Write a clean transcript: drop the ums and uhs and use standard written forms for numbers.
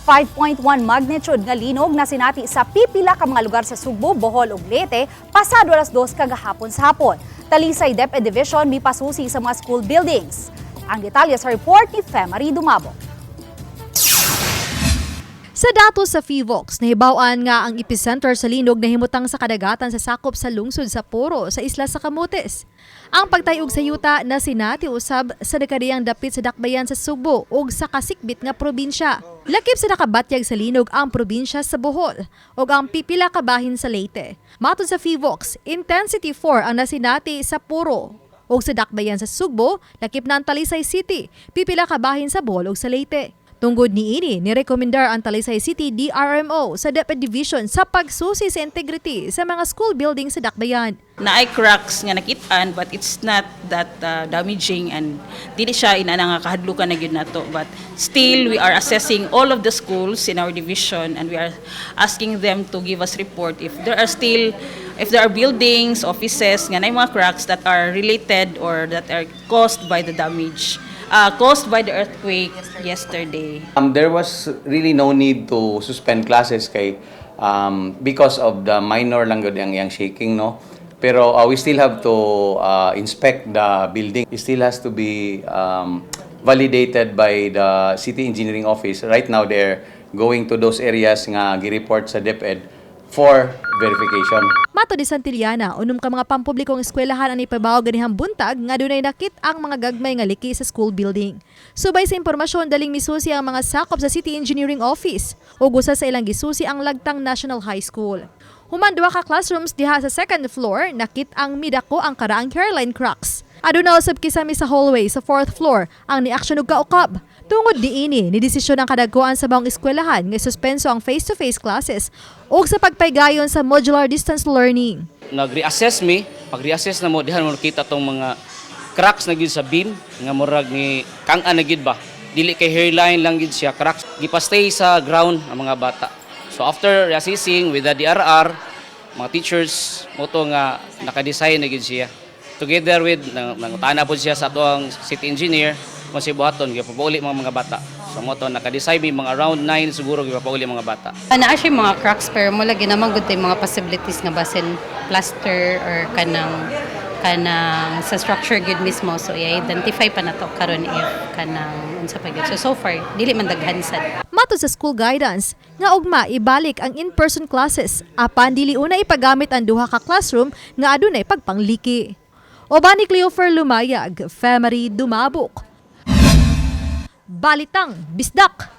5.1 magnitude nga linog na sinati sa pipila ka mga lugar sa Sugbo, Bohol ug Leyte pasado alas 2 kagahapon sa hapon. Talisay DepEd Division mipasusi sa mga school buildings. Ang detalye sa report ni Femary Dumabo. Sa datos sa PHIVOLCS, nahibaw-an nga ang epicenter sa linog nahimutang sa kadagatan sa sakop sa lungsod sa Poro sa isla sa Camotes. Ang pagtayog sa yuta na sinati usab sa nakariyang dapit sa dakbayan sa Sugbo ug sa kasikbit nga probinsya. Lakip sa nakabatyag sa linog ang probinsya sa Bohol ug ang pipila ka bahin sa Leyte. Matod sa PHIVOLCS, intensity 4 ang nasinati sa Poro ug sa dakbayan sa Sugbo, lakip na ang Talisay City, pipila ka bahin sa Bohol ug sa Leyte. Tungod niini, nirekomendar ang Talisay City DRMO sa DepEd Division sa pagsusi sa integrity sa mga school building sa Dakbayan. Naay cracks nga nakitaan, but it's not that damaging and dili siya inana nga kahadlukan na gyud nato, but still we are assessing all of the schools in our division and we are asking them to give us report if there are buildings, offices nga naay mga cracks that are related or that are caused by the damage caused by the earthquake yesterday. There was really no need to suspend classes kay because of the minor lang gud ang iyang shaking, no? Pero we still have to inspect the building. It still has to be validated by the city engineering office. Right now they're going to those areas nga gi-report sa DepEd for verification. Matod ni Santillana, unom ka mga pampublikong eskwelahan ang ipabaw ganihang buntag nga dunay nakit ang mga gagmay nga liki sa school building. Subay sa impormasyon, daling misusi ang mga sakop sa City Engineering Office ug usa sa ilang gisusi ang Lagtang National High School. Human duha ka classrooms diha sa second floor, nakit ang midako ang karaang hairline cracks. Aduna usab kisami sa hallway sa fourth floor ang niaksyon og kaukab. Tungod niini, nidesisyon ang kadagkuan sa maong eskwelahan nga suspenso ang face-to-face classes ug sa pagpaygayon sa modular distance learning. Nag-reassess mi, pag reassess na mo diha mo nakita tong mga cracks na gyud sa beam nga murag ni kang-an na gyud ba. Dili kay hairline lang gyud siya cracks. Gipastay sa ground ang mga bata. So after reassessing with the DRR, mga teachers mo to nga naka-design na gyud siya. Together with nangutana po siya sa atoang city engineer kung si buhaton gipapauli mga bata. So mo to naka-design mi mga around 9 siguro gipapauli mga bata. Naa siya mga cracks, pero mo lagi naman gud tay mga possibilities nga basin plaster or kanang sa structure gud mismo, so i-identify pa nato karon if kanang unsa pa gyud. So so far dili man daghan sad. Matod sa school guidance, nga ugma ibalik ang in-person classes apan dili una ipagamit ang duha ka classroom nga adunay pagpangliki. Uban ni Cleofer Lumayag, Femery Dumabok. Balitang Bisdak.